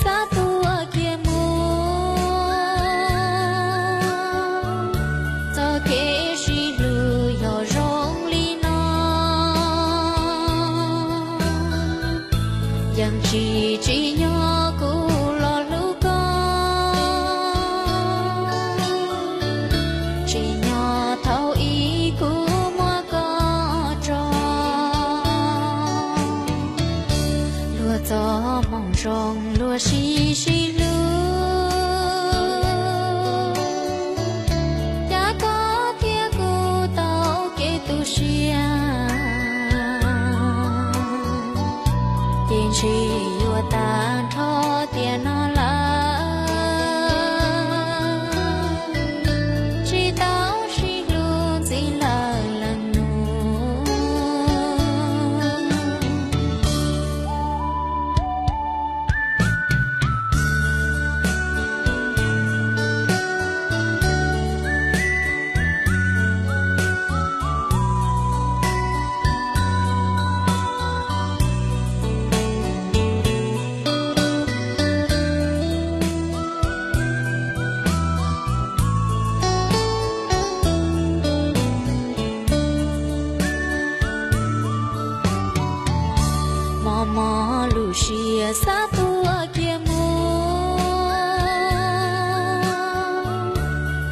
xav tuaj kiag mus. Txoj kev sib hlub yog zoo li no, yeej tsis tsim nyog kuv los hlub koj. Tsim nyog thaum ub kuv muab koj tso. Luag txoj hmoo zoo luag sib sib hlub, cas koj thiab kuv tau kev tu siab. Ces ntshe yuav tag nrho tiam no lawm, tsis tau sib hlub ntxiv lawm leej nus. Mob mob lub siab xav tuaj kiag mus.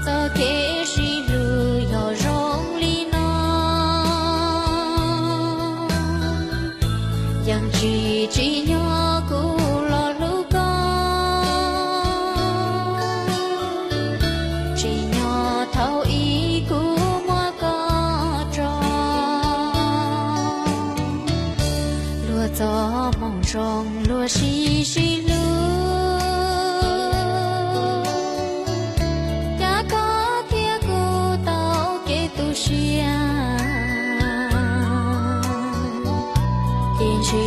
Txoj kev sib hlub yog zoo li no, yeej tsis tsim nyog kuv los hlub koj. Tsim nyog thaum ub kuv muab koj tso. Luag txoj hmoo zoo luag sib sib hlub, cas koj thiab kuv tau kev tu siab. Ces ntshe